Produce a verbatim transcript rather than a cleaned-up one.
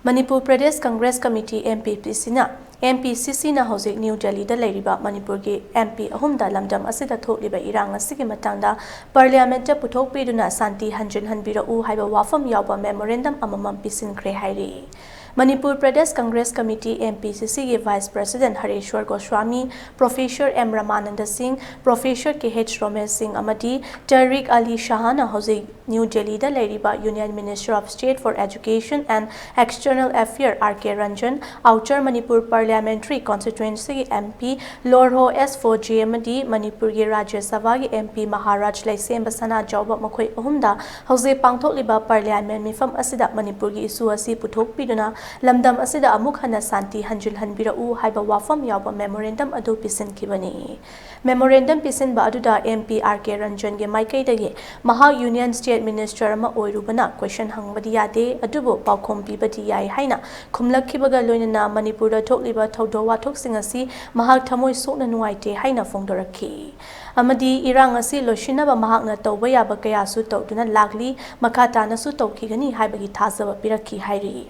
Manipur Pradesh Congress committee, MPPCꯅ, MPCCꯅ ꯍꯧꯖꯤꯛ new ꯗꯦꯜꯂꯤꯗ ꯂꯩꯔꯤꯕ ꯃꯅꯤꯄꯨꯔꯒꯤ MP ꯑꯍꯨꯝꯗ ꯂꯝꯗꯝ ꯑꯁꯤꯗ ꯊꯣꯛꯂꯤꯕ ꯏꯔꯥꯡ ꯑꯁꯤꯒꯤ ꯃꯇꯥꯡꯗ ꯄꯥꯔꯂꯤꯌꯥꯃꯦꯟꯠꯇ ꯄꯨꯊꯣꯛꯄꯤꯗꯨꯅ ꯁꯥꯟꯇꯤ ꯍꯟꯖꯤꯟꯍꯟꯕꯤꯔꯛꯎ ꯍꯥꯏꯕ ꯋꯥꯐꯝ ꯌꯥꯎꯕ memorandum ꯑꯃꯃꯝ ꯄꯤꯁꯤꯟꯈ꯭ꯔꯦ ꯍꯥꯏꯔꯤ꯫ ꯃꯅꯤꯄꯨꯔ ꯄ꯭ꯔꯗꯦꯁ ꯀꯪꯒ꯭ꯔꯦꯁ ꯀꯃꯤꯇꯤ, MPCCꯒꯤ vice president Hareshwar Goswami, Professor M Ramananda Singh, Professor ꯀꯦ ꯑꯩꯆ ꯔꯣꯃꯦꯁ ꯁꯤꯡ ꯑꯃꯗꯤ ꯇꯔꯤꯛ ꯑꯂꯤ ꯁꯍꯥꯅ ꯍꯧꯖꯤꯛ ꯅ꯭ꯌꯨ ꯗꯦꯜꯂꯤꯗ ꯂꯩꯔꯤꯕ Union Minister of State for Education and External Affairs, R K Ranjan, Outer Manipur Parliamentary Constituencyꯒꯤ MP ꯂꯣꯔꯍꯣ ꯑꯦꯁ ꯐꯣꯔꯖꯦ ꯑꯃꯗꯤ ꯃꯅꯤꯄꯨꯔꯒꯤ ꯔꯥꯖ꯭ꯌ ꯁꯚꯥꯒꯤ MP ꯃꯍꯥꯔꯥꯖ ꯂꯩꯁꯦꯝꯕ ꯁꯅꯥꯖꯥꯎꯕ, ꯃꯈꯣꯏ ꯑꯍꯨꯝꯗ ꯍꯧꯖꯤꯛ ꯄꯥꯡꯊꯣꯛꯂꯤꯕ ꯄꯥꯔꯂꯤꯌꯥꯃꯦꯟ ꯃꯤꯐꯝ ꯑꯁꯤꯗ ꯃꯅꯤꯄꯨꯔꯒꯤ ꯏꯁꯨ ꯑꯁꯤ ꯄꯨꯊꯣꯛꯄꯤꯗꯨꯅ ꯂꯝꯗꯝ ꯑꯁꯤꯗ ꯑꯃꯨꯛ ꯍꯟꯅ ꯁꯥꯟꯇꯤ ꯍꯟꯖꯤꯜꯍꯟꯕꯤꯔꯛꯎ ꯍꯥꯏꯕ ꯋꯥꯐꯝ ꯌꯥꯎꯕ memorandum ꯑꯗꯨ ꯄꯤꯁꯤꯟꯈꯤꯕꯅꯤ꯫ Memorandum ꯄꯤꯁꯤꯟꯕ ꯑꯗꯨꯗ MP R K ꯔꯟꯖꯟꯒꯤ ꯃꯥꯏꯀꯩꯗꯒꯤ ꯃꯍꯥꯛ Union State Minister ꯑꯃ ꯑꯣꯏꯔꯨꯕꯅ question ꯍꯪꯕꯗꯤ ꯌꯥꯗꯦ, ꯑꯗꯨꯕꯨ ꯄꯥꯎꯈꯨꯝ ꯄꯤꯕꯗꯤ ꯌꯥꯏ ꯍꯥꯏꯅ ꯈꯨꯝꯂꯛꯈꯤꯕꯒ ꯂꯣꯏꯅꯅ ꯃꯅꯤꯄꯨꯔꯗ ꯊꯣꯛꯂꯤꯕ ꯊꯧꯗꯣꯛ ꯋꯥꯊꯣꯛꯁꯤꯡ ꯑꯁꯤ ꯃꯍꯥꯛ ꯊꯃꯣꯏ ꯁꯣꯛꯅ ꯅꯨꯡꯉꯥꯏꯇꯦ ꯍꯥꯏꯅ ꯐꯣꯡꯗꯣꯔꯛꯈꯤ꯫ ꯑꯃꯗꯤ ꯏꯔꯥꯡ ꯑꯁꯤ ꯂꯣꯏꯁꯤꯟꯅꯕ ꯃꯍꯥꯛꯅ ꯇꯧꯕ ꯌꯥꯕ ꯀꯌꯥꯁꯨ ꯇꯧꯗꯨꯅ ꯂꯥꯛꯂꯤ, ꯃꯈꯥ ꯇꯥꯅꯁꯨ ꯇꯧꯈꯤꯒꯅꯤ ꯍꯥꯏꯕꯒꯤ ꯊꯥꯖꯕ ꯄꯤꯔꯛꯈꯤ ꯍꯥꯏꯔꯤ꯫